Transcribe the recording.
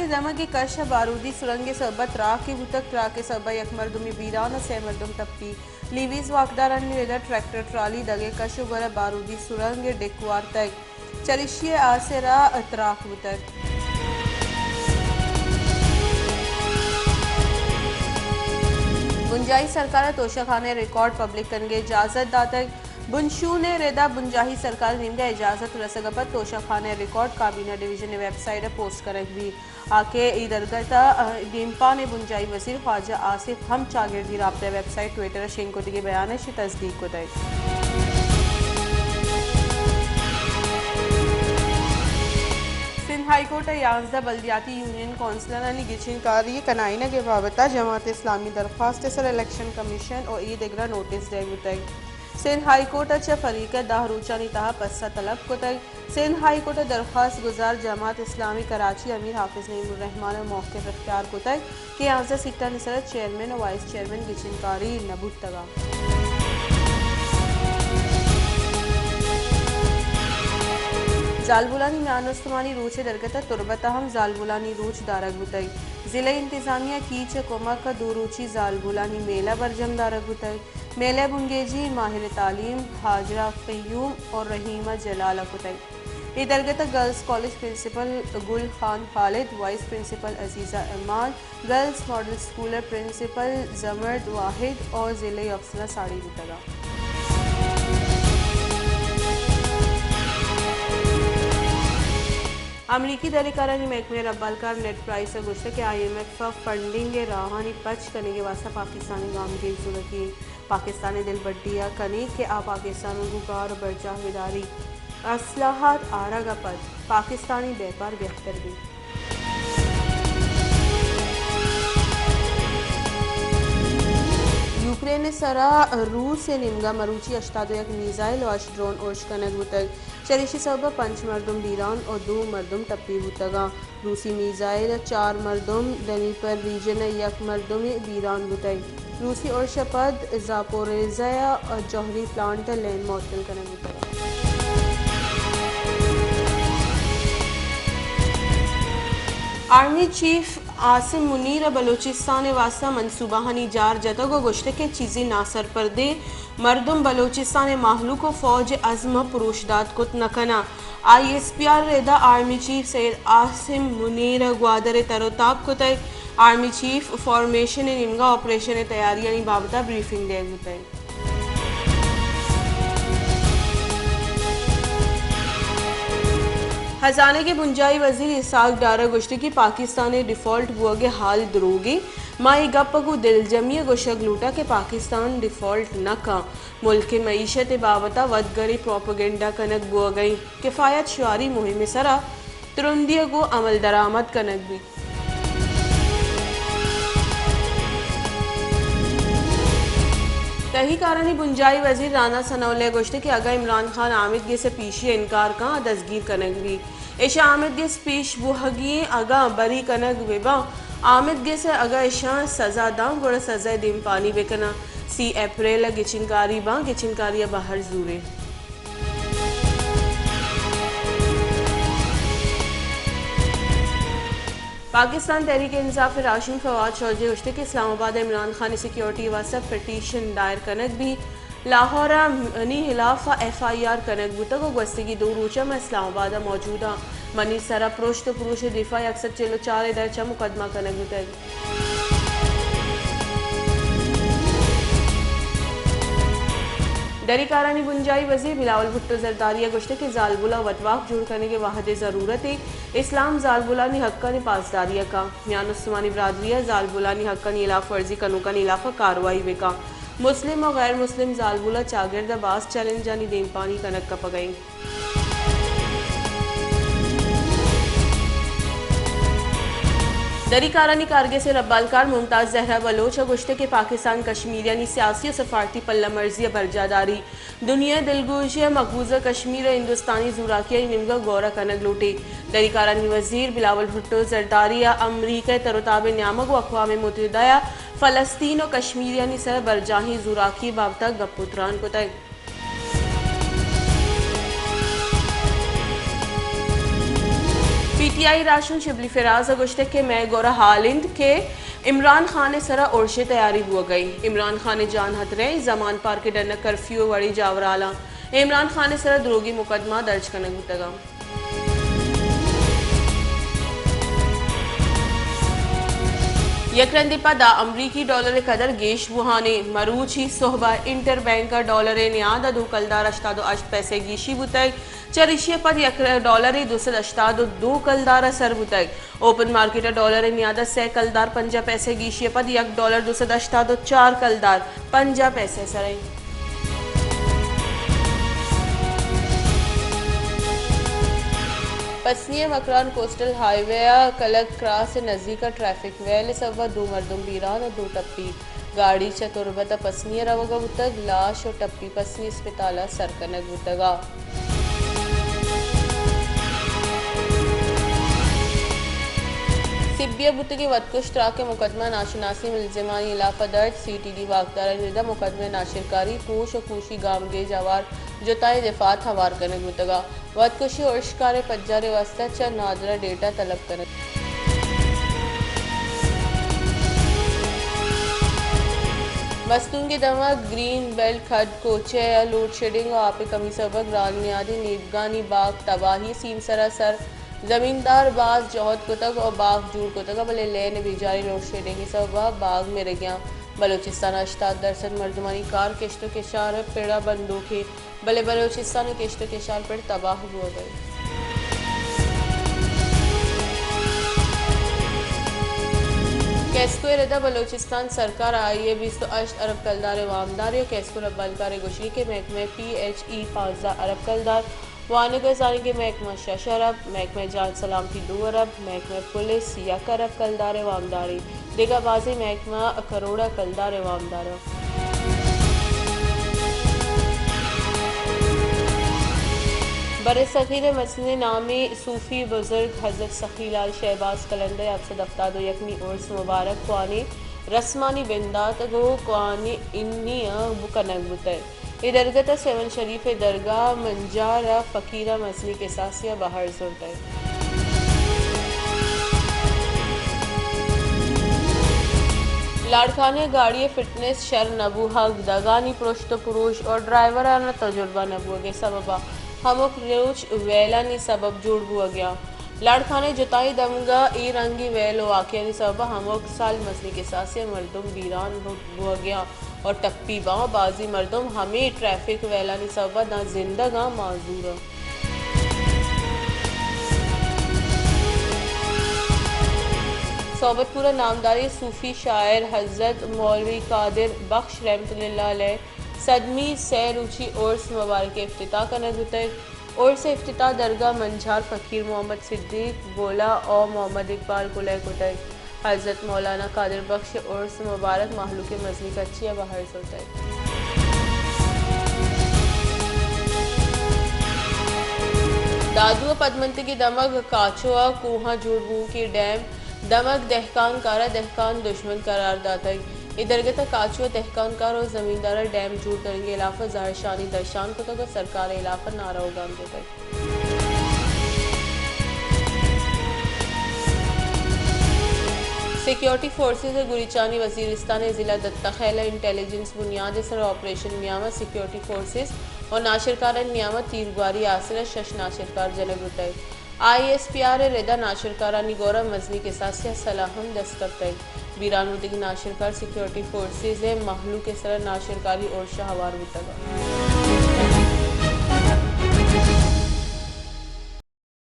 دمگ ءَ کش ءَ بارودی سرنگ ءِ سبب ءَ تراکے بوتگ، تراک ءِ سبب ءَ یک مردمے بیران ءُ سئے مردم ٹپی۔ لیویز واکدارانی رد ءَ ٹریکٹر ٹرالی دگ ءِ کش ءُ گور ءَ بارودی سرنگ ءَ ڈک وارتگ، چریشی ءَ آس ءِ راہ ءَ تراک بوتگ۔ بنجاہی سرکار ءَ توشہ خانہ ءِ ریکارڈ پبلک کنگ ءِ اجازت داتگ۔ بنشون ءِ رد ءَ بنجاہی سرکار ءِ نیمگ ءَ اجازت رسگ ءَ پد توشہ خانہ ءِ ریکارڈ کابینہ ڈویژن ءِ ویب سائٹ ءَ پوسٹ کنگ بیت۔ آ کہ اے درگت ءَ دیمپان ءِ بنجاہی وزیر خواجہ آصف ہم چاگردی رابطہ ءِ ویب سائٹ ٹویٹر ءَ شنگ کتگیں بیان ءَ ایشی تصدیق کتگ۔ سندھ ہائی کورٹ ءَ یازدہ بلدیاتی یونین کونسلرانی گچین کاری ءِ کنائینگ ءِ بابت ءَ جماعت اسلامی درخواست ءِ سر ءَ الیکشن کمیشن ءُ اے دگراں نوٹس دئیگ بوتگ۔ سندھ ہائی کورٹ ءَ چہ فریق ءَ دہ روچانی تہا پسہ طلب کتگ۔ سندھ ہائی کورٹ ءِ درخواست گزار جماعت اسلامی کراچی ءِ امیر حافظ نعیم الرحمان ءَ موقف اختیار کتگ کہ یازدہ سیٹانی سر ءَ چیئرمین ءُ وائس چیئرمین گچین کاری نہ بوتگ ءَ۔ زالبولانی میان استمانی روچ ءِ درگت ءَ تربت ءَ ہم زالبولانی روچ دارگ بوتگ۔ ضلعی انتظامیہ ءَ کیچ ءِ کمک ءَ دو روچی زالبولانی میلہ برجم دارگ بوتگ۔ میلہ ءِ بنگیجی ماہر تعلیم ہاجرہ قیوم ءُ رحیمہ جلال ءَ کتگ۔ اے درگت ءَ گرلز کالج پرنسپل گل خان خالد، وائس پرنسپل عزیزہ امان، گرلز ماڈل اسکول ءِ پرنسپل زمرد واحد ءُ ضلعی افسراں ساڑی بوتگ ءَ۔ امریکی دریکارانی محکمہ ءِ ربالکار نیڈ پرائس ءَ گوشتگ کہ آئی ایم ایف ءِ فنڈنگ ءِ راہانی پچ کنگ ءِ واستہ پاکستان ءَ گامگیج زورگی انت۔ پاکستان ءِ دلبڈی ءَ کنیں کہ آ پاکستان ءَ گوں گار ءُ برجاہ بداریت۔ اصلاحات آرگ ءَ پد پاکستانی بیپار بہتر بیت۔ یوکرین ءِ سرا روس ءِ نیمگا مروچی ہشتاد ءُ یک میزائل ءُ ہشت ڈرون ارش کنگ بوتگ۔ چریشی سبب ءَ پنچ مردم بیران ءُ دو مردم ٹپی بوتگاں۔ روسی میزائل ءَ چار مردم، دنیپر ریجن ءَ یک مردمے بیران بوتگ۔ روسی ارش ءَ پد زاپوریزیا ءِ جوہری پلانٹ ءِ لین معطل کنگ بوتگ۔ آرمی چیف عاصم منیر ءَ بلوچستان ءِ واستہ منصوبہانی جار جتگ ءُ گوشتگ کہ چیزے ناسرپدیں مردم بلوچستان ءِ مہلوک ءُ فوج ءِ عزم ءَ پروش دات کت نہ کناں۔ آئی ایس پی آر ءِ رد ءَ آرمی چیف سید عاصم منیر ءَ گوادر ءَ تر ءُ تاب کتگ۔ آرمی چیف فارمیشن ءِ نیمگ ءَ آپریشن ءِ تیاریانی بابت ءَ بریفنگ دئیگ بوتگ۔ ہزانگ ءِ بنجاہی وزیر اسحاق ڈار ءَ گوشتگ کہ پاکستان ءِ ڈیفالٹ بوگ ءِ حال دروگیں۔ ما اے گپ ءَ گوں دلجمی ءَ گوشگ لوٹاں کہ پاکستان ڈیفالٹ نہ کنت۔ ملک ءِ معیشت ءِ بابت ءَ ودگریں پروپیگنڈا کنگ بوگ ءَ انت۔ کفایت شعاری مہم ءِ سرا ترندی ءَ گوں عمل درآمد کنگ بیت۔ تہی کارانی بنجاہی وزیر رانا ثناء اللہ ءَ گوشتگ کہ اگاں عمران خان آمید گس ءِ پیشی ءَ انکار کنت، آ دزگیر کنگ بیت۔ ایشاں آمید گس پیش بوہگی انت، اگاں بری کنگ بہ باں، آمید گس ءَ اگاں ایشاں سزا داں، گڑا سزا ءِ دیمپانی بہ کناں۔ سی اپریل ءَ گچینکاری باں، گچینکاری ءَ بہر زوریں۔ پاکستان تحریک انصاف ءِ راہشون فواد چوہدری ءَ گوشتگ کہ اسلام آباد ءَ عمران خان ءِ سیکورٹی ءِ واستہ پٹیشن دائر کنگ بیت۔ لاہور ءَ منی ہلاف ءَ ایف آئی آر کنگ بوتگ ءُ گوستگیں دو روچ ءَ من اسلام آباد ءَ موجود آں۔ منی سر ءَ پرشت ءُ پروش ءِ دفاع یک سد چل ءُ چار ءِ درچ ءَ مقدمہ کنگ بوتگ۔ دری کارانی بنجاہی وزیر بلاول بھٹو زرداری ءَ گوشتگ کہ زالبولاں وتواک جوڑ کنگ ءِ وہد ءِ ضرورت انت، اسلام زالبولانی حقانی پاسداری ءَ کنت، میان استمانی برادری ءَ زالبولانی حقانی ہلاف ورزی کنوکانی ہلاف ءَ کاروائی بہ کنت، مسلم ءُ غیر مسلم زالبولاں چاگرد ءَ باز چیلنجانی دیمپانی کنگ کپگ ءَ انت۔ دری کارانی کارگس ءِ ربالکار ممتاز زہرا بلوچ ءَ گوشتگ کہ پاکستان کشمیریانی سیاسی ءُ سفارتی پلہ مرزی ءَ برجاہ داریت۔ دنیا ءِ دلگوش ءِ مقبوضہ کشمیر ءَ ہندوستانی زوراکیانی نیمگ ءَ غور ءَ کنگ لوٹیت۔ دری کارانی وزیر بلاول بھٹو زرداری ءَ امریکہ ءِ تر ءُ تاب ءِ نیامگ ءُ اقوام متحدہ ءَ فلسطین ءُ کشمیریانی سر ءَ برجاہیں زوراکی ءِ بابت ءَ گپ ءُ تران کتگ۔ پی ٹی آئی راہشون شبلی فراز ءَ گوشتگ کہ مئے گورا حال انت کہ عمران خان ءِ سرا ارش ءِ تیاری بوگ ءَ انت۔ عمران خان ءِ جان ہترہ انت، زمان پارک ءِ ڈن ءَ کرفیو ءِ وڑیں جاورالاں عمران خان ءِ سرا دروگی مقدمہ درج کنگ بوتگ انت۔ یک رندے پدا امریکی ڈالر ءِ قدر گیش بوہان انت۔ مروچی سہب ءَ انٹر بینک ءَ ڈالر ءِ نیاد ءَ دو کلدار ہشتاد ءُ ہشت پیسہ گیشی بوتگ۔ چریشی ءَ پد یک ڈالرے دو سد ہشتاد ءُ دو کلدار ءَ سر بوتگ۔ اوپن مارکیٹ ءَ ڈالر ءِ نیاد ءَ سئے کلدار پنجاہ پیسہ گیشی ءَ پد یک ڈالر دو سد ہشتاد ءُ چار کلدار پنجاہ پیسہ ءَ سر انت۔ پسنی ءِ مکران کوسٹل ہائی وے ءَ کلگ کراس ءِ نزیک ءَ ٹریفک ویل ءِ سبب ءَ دو مردم بیران ءُ دو ٹپی۔ گاڑی چہ تربت ءَ پسنی ءَ روگ ءَ بوتگ، لاش ءُ ٹپی پسنی اسپتال ءَ سر کنگ بوتگ ءَ۔ سبی ءَ بوتگیں وتکش تراک ءِ مقدمہ، ناشناسیں ملزمانی ہلاف ءَ درج، سی ٹی ڈی واکدارانی رد ءَ مقدمہ ءِ ناشرکاری، کوش ءُ کوشی گامگیج ہوار جتائیں دفعات ہوار کنگ بوتگ ءَ۔ وتکشی ءُ ارشکار ءِ پجار ءِ واستہ چہ نادرا ڈیٹا طلب کنگ۔ مستونگ ءِ دمگ گرین بیلٹ کھڈ کوچہ ءَ لوڈ شیڈنگ ءُ آپ ءِ کمی سبب ءَ گران نیادیں نیبگانی باگ تباہی ءِ سیمسر ءَ سر۔ زمیندار باز جہد کتگ ءُ باگ جوڑ کتگ ءَ، بلے لین ءِ بیجاریں لوڈ شیڈنگ ءِ سبب ءَ باگ مرگیاں۔ بلوچستان ءَ ہشتاد درسد مردمانی کار کشت ءُ کشار ءِ پڑ ءَ بندوکیں۔ بلے بلوچستان ءِ کشت ءُ کشار پڑ تباہ بوگ ءَ انت۔ کیسکو ءِ رد ءَ بلوچستان سرکار ءَ آئی ءَ بیست ءُ ہشت ارب کلدار ءِ وامداری ءُ کیسکو ءِ ربالکار ءَ گوشگی کہ محکمہ پی ایچ ای پانزدہ ارب کلدار، وانگ ءُ زانگ ءِ محکمہ شش ارب، محکمہ جان سلامتی دو ارب، محکمہ پولیس یک ارب کلدار ءِ وامداری، دگہ بازیں محکمہ کروڑ ءَ کلدار ءِ وامدار انت۔ بر صغیر ءِ مزنیں نامیں صوفی بزرگ حضرت سخی لال شہباز قلندر ءِ ہپت سد ہفتاد ءُ یکمی عرس مبارک کوانیں رسمانی بندات ءُ کوانیں انی ءَ بکنگ بوتگ۔ اے درگت ءَ سیون شریف ءِ درگاہ منجار ءَ فقیراں مزنیں کساسے ءَ بہر زرتگ۔ لاڑکانہ ءَ گاڑی ءِ فٹنس شر نہ بوہگ، دگانی پرشت ءُ پروش ءُ ڈرائیوران ءَ تجربہ نہ بوہگ ءِ سبب ءَ ہمک روچ ویلانی سبب جوڑ بوہگ ءَ۔ لاڑکانہ ءِ جتائیں دمگاں اے رنگیں ویل ءُ واقعہانی سبب ءَ ہمک سال مزنیں کساسے ءَ مردم بیران بوہگ ءَ۔ ءُ ٹپی باں۔ بازیں مردم ہمے ٹریفک ویلانی سبب ءَ داں زندگ آں معذور آں۔ صحبت پور ءَ نامداریں صوفی شاعر حضرت مولوی قادر بخش رحمت اللہ علیہ صدمی سئے روچی عرس مبارک ءِ افتتاح کنگ بوتگ۔ عرس ءِ افتتاح درگاہ منجھار فقیر محمد صدیق بولا ءُ محمد اقبال گل ءَ کتگ۔ حضرت مولانا قادر بخش ءِ عرس مبارک مہلوک ءِ مزنیں کچے ءَ بہر زرتگ۔ دادو ءِ پدمنتگی دمگ کاچو ءَ کوہاں جوڑ بوؤکیں ڈیم دمگ دہکان کار ءَ دہکان دژمن قرار داتگ۔ اے درگت ءَ کاچو ءِ دہکان کار ءُ زمیندار ءَ ڈیم جوڑ کنگ ءِ ہلاف ءَ زہرشانی درشان کتگ ءُ سرکار ءِ ہلاف ءَ نعرہ ءُ گام جتگ۔ سیکیورٹی فورسز ءِ گریچانی وزیرستان ءِ ضلع دتہ خیل ءَ انٹیلیجنس بنیاد ءِ سر ءَ آپریشن نیام ءَ سیکیورٹی فورسز ءُ ناشرکارانی نیام ءَ تیرگواری ءِ آسر ءَ شش ناشرکار جنگ بوتگ۔ آئی ایس پی آر ءِ رد ءَ ناشرکارانی گور ءَ مزنیں کساسے ءَ سلاہ ہم دست کپتگ۔ بیران بوتگیں ناشرکار سیکیورٹی فورسز ءِ مہلوک ءِ سر ءَ ناشرکاری ارش ءَ ہوار بوتگ انت۔